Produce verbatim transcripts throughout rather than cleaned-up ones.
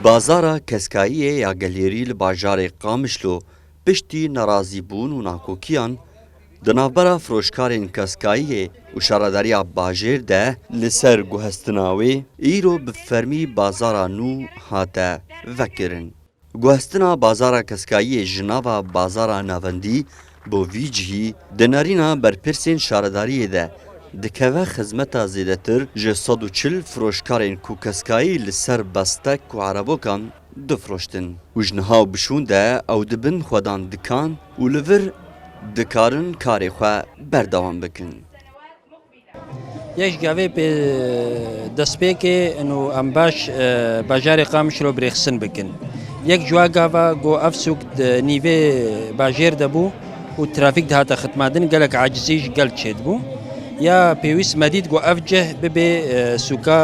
Bazara Keskayiyê ya Gelêrî li bajarê Qamişlo piştî nerazîbûn û nakokiyan di navbera firoşkarên Keskayiyê û şaredariya bajêr de li ser guhestina wê îro bi fermî bazara nû hate vekirin. Guhestina bazara Keskayiyê ji nava bazara navendî bo vî cihî di nerîna berpirsên şaredariyê de dikeve xizmeta zêdetir ji sed û çil firoşkarên ku keskayî li ser bestek û erebokan difiroştin û ji niha û bi şûn de ew dibin xwedan dikan û li vir dikarin karê xwe berdewam bikin. Yek ji gavê pê destpêkê û em baş, e, bajarê Qamişlo birêxistin bikin. Yek ji wa gava ku ev sûk di nîvê bajêr de bû û trafîk dihate xitmandin, gelek acizî ji gel çêdibû. Ya pêwîst me dît ku ev cih bibe, e, sûka,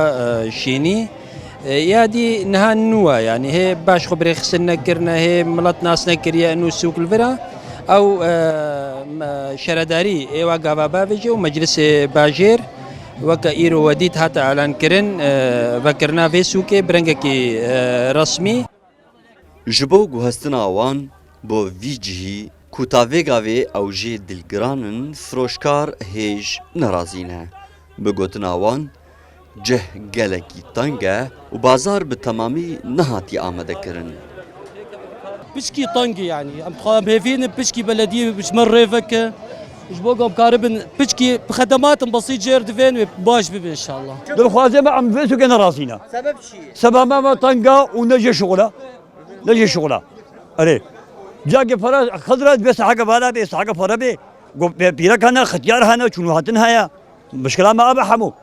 e, şînî. E, ya dî niha nû e, yanî hê baş xwe birêxistin nekirine, hê milet nas nekiriye, nû sûk li vir e. Ew, e, me-, şaredarî ê wa gava bavêje û meclisê bajêr weke îro we dît hate elankirin, e, vekirina vê sûkê bi rengekî, e, resmî. Ji bo guhestina wan bo vî cihî ku ta vê gavê ew jê dilgiran in, firoşkar hêj nerazî ne. Bi gotina wan, cih gelekî teng e û bazar bi temamî nehatî amadekirin. Piçkî teng e, yanî em dixwazin hêvî ne piçkî belediyê ji me rê veke. Ji bo ku em karibin piçkî bi xedematin besît jêr divên wê baş bibe înşallah. Dilxwazê me em vê sûkê nerazî ne. Sebeb çi ye? Seba me me teng e û ne jê şixul e. Ne jê şixul e. Erê. Cagê pere Xizir e, divê seheke vala bê, seheke pere bê. Go-, pîrek hene, xitiyar hene, çûn û hatin heye. Mişkila me ev e hemû.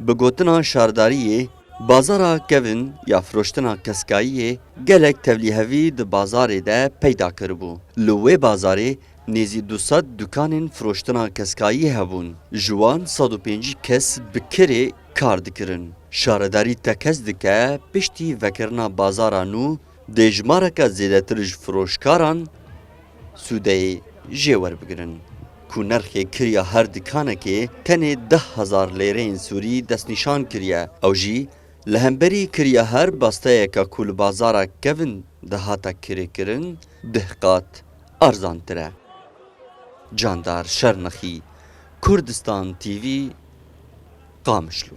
Bi gotina şardariyê, bazara kevin ya firoştina keskayiyê gelek tevlîhevî di bazarê de peyda kiribû. Li wê bazarê nêzî du sed dukanên firoştina keskayî hebûn. Ji wan sed û pêncî kes bi kirê kar dikirin. Şaredarî tekez dike piştî vekirina bazara nû dê jimareke zêdetir ji firoşkaran sûdeyê jê werbigirin. Ku nerxê kiriya her dikanekê tenê deh hezar lêreyên sûrî destnîşan kiriye, ew jî li hemberî kiriya her basteyeke ku li bazara kevin dihate kirêkirin, deh qat erzantir e. Candar Şernexî, Kurdistan T V, Qamişlo.